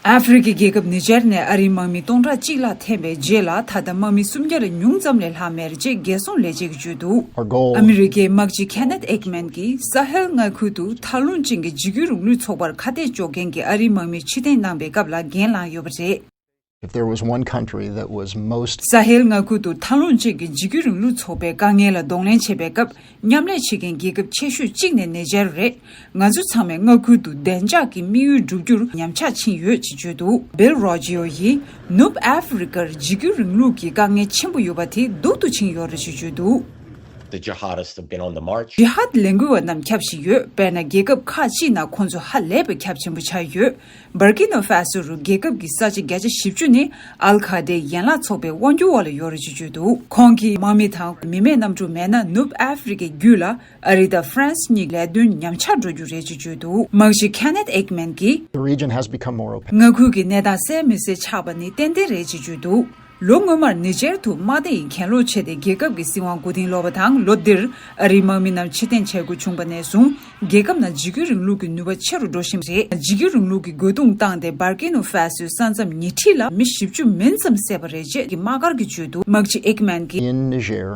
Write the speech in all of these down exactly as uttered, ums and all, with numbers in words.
ཨ་ཧྥེ་རི་ཁའི་རྒྱལ་ཁབ་ནི་ཇར་ནས་ཨ་རིའི་དམག་མི་སྟོང་ཕྲག་གཅིག་ལྷག་འཐེན་པའི་རྗེས་ལ། ད་ལྟ་དམག་མི་སུམ་བརྒྱ་ལས་ཉུང་ཙམ་ལས་ལྷག་མེད་རེད་ཅེས་རྒྱལ་སྲུང་ལས་བྱེད་ཀྱིས་བརྗོད་འདུག Our goal ཨ་མི་རི་ཀའི་དམག་སྤྱི་ཁེ་ནེཐ་ཨེག་མན་གྱིས་ས་ཧེལ་མངའ་ཁུལ་དུ་མཐའ་ལྷུང་ཅན་གྱི་འཇིགས་སྐུལ་རིང་ལུགས་ཚོགས་པར་ཁ་གཏད་གཅོག་མཁན་གྱི་ཨ་རིའི་དམག་མི་ཕྱིར་འཐེན་གནང་པའི་སྐབས་ལ་འགན་བླངས་ཡོད་པ་རེད། If there was one country that was most ས་ཧེལ་མངའ་ཁུལ་དུ་མཐའ་ལྷུང་ཅན་གྱི་འཇིགས་སྐུལ་རིང་ལུགས་ཚོགས་པའི་དཀའ་ངལ་ལ་གདོང་ལེན་བྱེད་པའི་སྐབས། མཉམ་ལས་བྱེད་མཁན་རྒྱལ་ཁབ་ཆེ་ཤོས་གཅིག་ནི་ནི་ཇར་རེད། ང་ཚོ་ཚང་མས་མངའ་ཁུལ་དུ་བདེ་འཇགས་ཀྱི་དམིགས་ཡུལ་བསྒྲུབ་རྒྱུར་ཉམས་ཆག་ཕྱིན་ཡོད་ཅེས་བརྗོད་འདུག་བྷིལ་རོ་ཇི་ཡོ་ཡིས་ནུབ་ཨ་ཧྥེ་རི་ཀར་འཇིགས་སྐུལ་རིང་ལུགས་ཀྱི་དཀའ་ངལ་ཆེན་པོ་ཡོད་པ་དེ་སྡུག་ཏུ་ཕྱིན་ཡོད་རེད་ཅེས་བརྗོད་འདུག The jihadists have been on the march. ཇི་ཧཱད་ལས་འགུལ་བ་རྣམས་ཁྱབ་བཞིན་ཡོད། དཔེར་ན། རྒྱལ་ཁབ་ཁག་ཅིག་ནང་ཁོང་ཚོ་ཧ་ལས་པའི་ཁྱབ་ཆེན་པོ་ཆགས་ཡོད། བར་ཀི་ནོ་ཧྥ་སོ་རུ་རྒྱལ་ཁབ་ཀྱི་ས་ཆ་བརྒྱ་ཆ་བཞི་བཅུ་ནི་ཨལ་ཁ་དའི་ཡན་ལག་ཚོགས་པའི་དབང་སྒྱུར་འོག་ལ་ཡོད་རེད་ཅེས་བརྗོད་འདུག་ཁོང་གིས་དམག་མི་དང་མི་མེད་གནམ་གྲུ་མེད་ན་ནུབ་ཨ་ཧྥེ་རི་ཁའི་རྒྱུད་ལ་ཨ་རི་དང་ཧྥ་རན་སི་གཉིས་ལས་དོན་ཉམས་ཆག་འགྲོ་རྒྱུ་རེད་ཅེས་བརྗོད་འདུག་དམག་སྤྱི་ཁེ་ནེཐ་ཨེག་མན་གྱིས། The region has become more opaque. མངའ་ཁུལ་གྱི་གནས་སྟངས་གསལ་མི་གསལ་ཆགས་པ་ནི་ཏན་ཏན་རེད་ཅེས་བརྗོད་འདུག་ལོ་སྔོན་མར་ནི་ཇར་དུ་དམག་སྡེ་ཡི་གྱེན་ལོག་བྱས་ཏེ་རྒྱལ་ཁབ་ཀྱི་སྲིད་དབང་མགོ་རྟིང་སློག་པ་དང་། ལོ་འདིར་ཨ་རིའི་དམག་མི་རྣམས་ཕྱིར་འཐེན་བྱེད་དགོས་བྱུང་བ་ནས་བཟུང་། རྒྱལ་ཁབ་ནང་འཇིགས་སྐུལ་རིང་ལུགས་ཀྱི་ནུས་པ་ཆེ་རུ་འགྲོ་བཞིན་རེད། འཇིགས་སྐུལ་རིང་ལུགས་ཀྱི་རྒོལ་རྡུང་བཏང་སྟེ་བར་ཀི་ནོ་ཧྥ་སོའི་ས་མཚམས་ཉེ་འཁྲིས་ལ་མི་བཞི་བཅུ་མིན་ཙམ་བསད་པ་རེད་ཅེས་ཀྱི་དམག་སྒར་གྱིས་བརྗོད་འདུག་དམག་སྤྱི་ཨེག་མན་གྱིས། In Niger,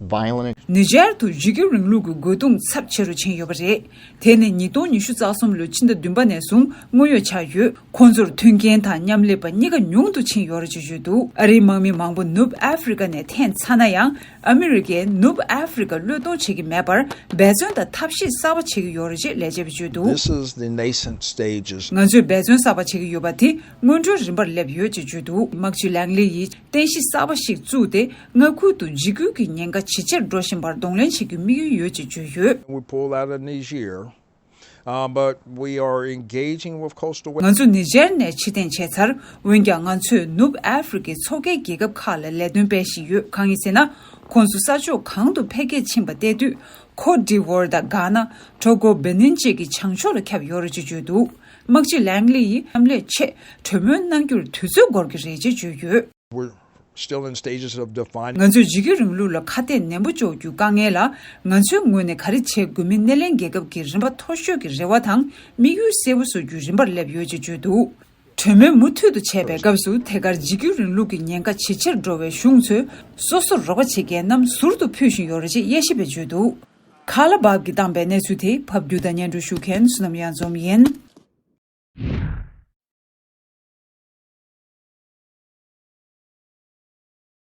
violent ནི་ཇར་དུ་འཇིགས་སྐུལ་རིང་ལུགས་ཀྱི་རྒོལ་རྡུང་ཚབས་ཆེ་རུ་ཕྱིན་ཡོད་པ་རེད། དེ་ནི་ཉིས་སྟོང་ཉི་ཤུ་རྩ་གསུམ་ལོའི་ཕྱི་ཟླ་བདུན་པ་ནས་བཟུང་དངོས་ཡོད་ཆགས་ཡོད། ཁོང་ཚོར་མཐུན་རྐྱེན་དང་མཉམ་ལས་པ་གཉིས་ཀ་ཉུང་དུ་ཕྱིན་ཡོད་རེད་ཅེས་བརྗོད་འདུག་ཨ་རིའི་དམག་མི་མང་པོ་ནུབ་ཨ་ཧྥེ་རི་ཀ་ནས་འཐེན་ཚར་ན་ཡང་། ཨ་མི་རི་ཀས་ནུབ་ཨ་ཧྥེ་རི་ཀ་བློས་གཏོང་བྱེད་ཀྱི་མེད་པར། འབད་བརྩོན་དང་ཐབས་ཤེས་གསར་པ་བྱེད་ཀྱི་ཡོད་རེད་ཅེས་ལས་བྱེད་པས་བརྗོད་འདུག This is the nascent stages. ང་ཚོས་འབད་བརྩོན་གསར་པ་བྱེད་ཀྱི་ཡོད་པ་དེ་སྔོན་འགྲོའི་རིམ་པར་སླེབས་ཡོད་ཅེས་བརྗོད་འདུག་དམག་སྤྱི་ལང་ལི་ཡིས་རྟེན་གཞི་གསར་པ་ཞིག་བཙུགས་ཏེ། མངའ་ཁུལ་དུ་འཇིགས་སྐུལ་གྱི་ཉེན་ཁ་ཇེ་ཆེར་འགྲོ་བཞིན་པར་གདོང་ལེན་བྱེད་རྒྱུའི་དམིགས་ཡུལ་ཡོད་ཅེས་བརྗོད་ཡོད། We pulled out of Niger, uh, but we are engaging with coastal ང་ཚོ་ནི་ཇར་ནས་ཕྱིར་འཐེན་བྱས་ཚར། འོན་ཀྱང་ང་ཚོས་ནུབ་ཨ་ཧྥེ་རི་ཁའི་མཚོ་ཁའི་རྒྱལ་ཁབ་ཁག་ལ་ལས་དོན་སྤེལ་བཞིན་ཡོད། གང་ཡིན་ཟེར་ན། ཁོང་ཚོ་ས་ཕྱོགས་གང་དུ་འཕེལ་རྒྱས་ཕྱིན་པ་བལྟས་དུས། ཁོ་ཏི་ཝོར་དང་གྷ་ན། ཊོ་གོ། བེ་ནིན་བཅས་ཀྱི་བྱང་ཕྱོགས་ལ་ཁྱབ་ཡོད་རེད་ཅེས་བརྗོད་འདུག་དམག་སྤྱི་ལང་ལི་ཡིས་མཉམ་ལས་ཆེད་གྲོས་མོལ་གནང་རྒྱུར་དུས་ཚོད་འགོར་གྱི་རེད་ཅེས་བརྗོད་ཡོད། We're still in stages of defining. ང་ཚོས་འཇིགས་སྐུལ་རིང་ལུགས་ལ་ཁ་གཏད་ནན་པོ་གཅོག་རྒྱུའི་དཀའ་ངལ་ལ། ང་ཚོའི་ངོས་ནས་ག་རེ་བྱེད་དགོས་མིན་སྣེ་ལེན་རྒྱལ་ཁབ་ཀྱི་རིམ་པ་མཐོ་ཤོས་ཀྱི་རེ་བ་དང་དམིགས་ཡུལ་གསལ་པོ་བཟོ་རྒྱུའི་རིམ་པར་སླེབས་ཡོད་ཅེས་བརྗོད་འདུག་གྲོས་མོལ་མུ་མཐུད་དུ་བྱས་པའི་སྐབས་སུ། ཐད་ཀར་འཇིགས་སྐུལ་རིང་ལུགས་ཀྱི་ཉེན་ཁ་ཇེ་ཆེར་འགྲོ་བའི་གཞུང་ཚོས་སོ་སོར་རོགས་པ་བྱེད་མཁན་རྣམས་ཟུར་དུ་ཕུད་བཞིན་ཡོད་རེད་ཅེས་དབྱེ་ཞིབ་པས་བརྗོད་འདུག་ཁ་ལ་བབ་ཀྱིས་བཏང་པའི་གནས་ཚུལ་དེ་ཕབ་སྒྱུར་དང་སྙན་སྒྲོན་ཞུ་མཁན་བསོད་ནམས་གཡང་འཛོམས་ཡིན།